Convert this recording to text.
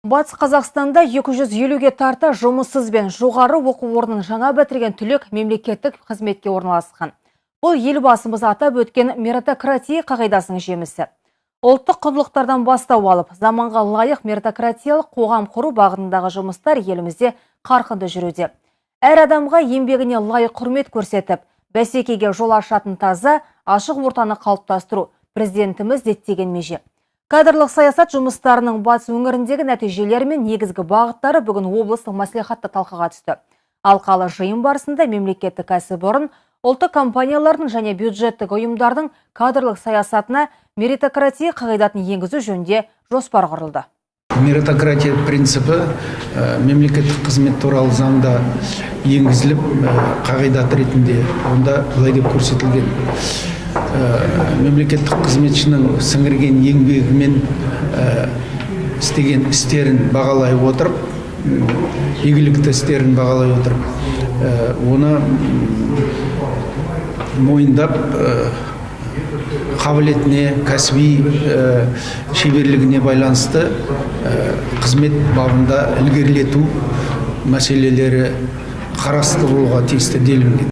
Батыс Қазақстанда 250-ге тарта жұмыссыз бен жоғары оқу орнын жаңа бітірген түлек мемлекеттік қызметке орналасқан. Бұл елбасымыз атап өткен меритократия қағидасының жемісі. Ұлттық құндылықтардан бастау алып, заманға лайық меритократиялық қоғам құру бағытындағы жұмыстар елімізде қарқынды жүруде. Әр адамға еңбегіне лайық құрмет көрсетіп, бәсекеге жол ашатын таза, ашық ортаны қалыптастыру президентіміз діттеген меже. Кадрлық саясат жұмыстарының батыс өңіріндегі нәтижелері мен негізгі бағыттары бүгін облыстық мәслихатта талқыға түсті. Алқалы жиын барысында мемлекеттік кәсіпорын, ұлттық компаниялардың және бюджеттік ұйымдардың кадрлық саясатына меритократия қағидатын енгізу жөнінде жоспар құрылды. Меритократия принципі мемлекеттік қызмет туралы заңда енгізіліп, қағидат ретінде онда былай деп көрсетілген: мемлекеттік қызметшінің сіңірген еңбегі мен істеген істерін бағалай отырып, игілікті істерін бағалай отырып, оны мойындап, қабілетіне, кәсіби шеберлігіне байланысты қызмет бабында ілгерілету мәселелері қарастырылуға тиісті делінген.